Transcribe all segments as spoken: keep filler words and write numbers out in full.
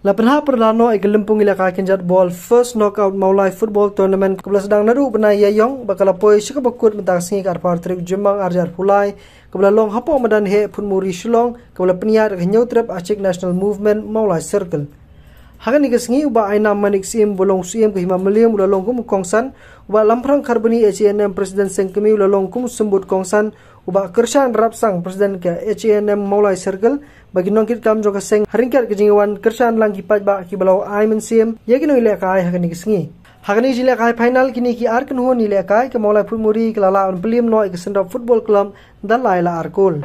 La pynhap pyrda noh ïa ka lympung ïalehkai kynjat ball First Knockout Mawlai Football Tournament kaba la sdang naduh u bnai Ïaïong bad ka la poi sha kaba kut mynta ka sngi ka arphew ar tarik u Jymmang arhajar arphew lai, kaba la long hapoh madan heh Phutmuri Shillong, kaba la pynïaid da ka Hynñiewtrep Achik National Movement Mawlai Circle. Ha kane ka sngi u Bah Ainam Manik Syiem uba long u Syiem ka Hima Mylliem u la long kum u kongsan, u Bah Lamphrang Kharbani H A N M President Seng Kmie u la long kum u symbud kongsan, u Bah Kyrshan Rapsang President ka H A N M Mawlai Circle, bad ki nongkitkam jong ka seng ha ryngkat ka jingïawan kyrshan lang ki paidbah kiba la ai mynsiem ïa ki nongïalehkai ha kane ka sngi. Ha kane ka jinglehkai final kine ki ar kynhun ïalehkai, ka Mawlai Phutmuri ka la lah ban pynliem noh ïa ka Sengdop Football Club da lai la ar kol.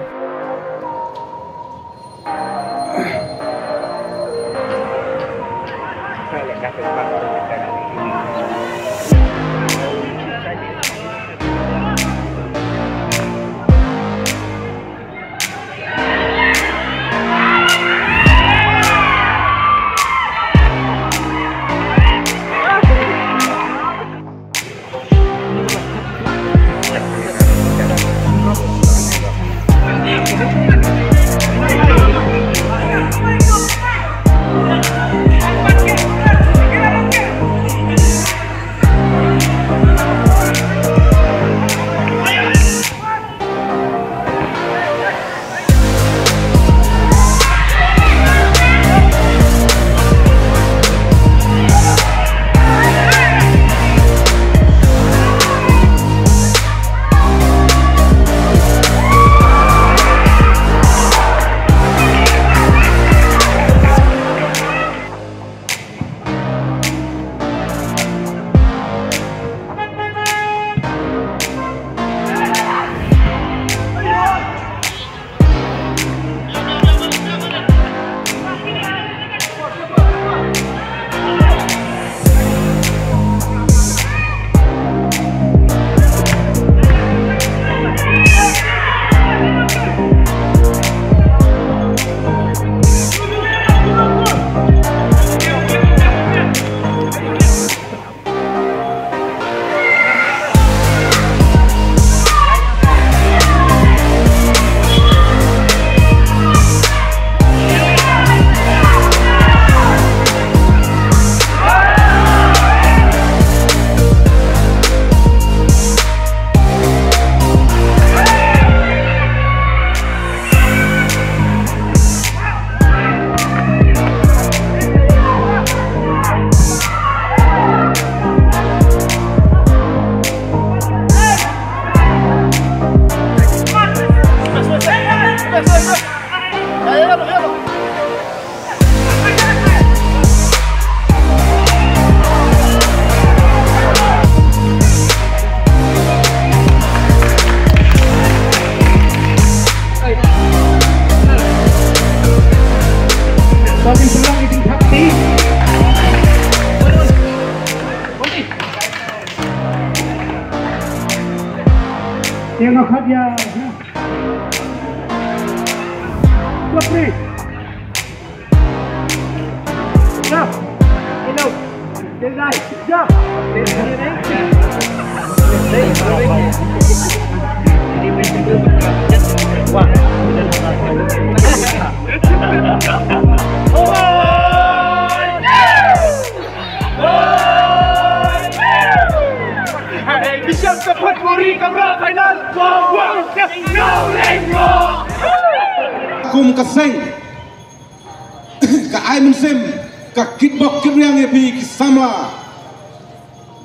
Yang akat ya. Dua, three. Jump. Hello. This guy. Jump. Bishop ka Phutmuri ka bra final. Kum ka seng ka ai mynsiem, ka kitbok kitriang ïa phi ki samla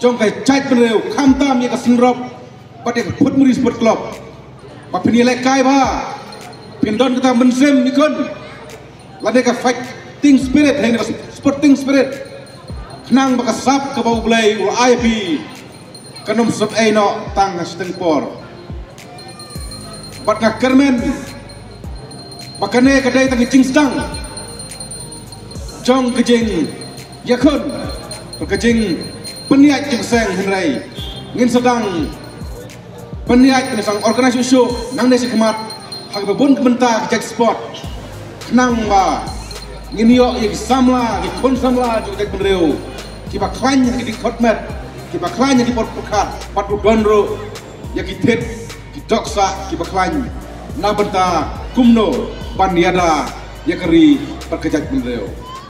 jong ka jaitbynriew, khamtam ïa ka Sengdop bad ïa ka Phutmuri Sport Club. Ba phin ïalehkai bha, phin don kata mynsiem ïakhun, lane ka fighting spirit, lane ka sporting spirit, khnang ba ka sap kaba U Blei u la ai ïa phi kan ym sot ei noh tang ha shiteng por. Bad nga kyrmen ba kane ka dei tang ka jingsdang jong ka jingïakhun, ka jingpynïaid jong ka seng, hynrei ngin sa dang pynïaid, ngin sa dang organise shuh shuh nangne shakhmat ha kaba bun ka bynta ka jait sport, khnang ba ngin ïoh ïa ki samla, ki khun samla jong ka jaitbynriew kiba khlaiñ ha ki dkhot met, kiba khlaiñ ha ki por pyrkhat, bad ruh don ruh ïa ki thied, ki dohsah kiba khlaiñ na bynta kumno ban ïada ïa ka ri bad ka jaitbynriew.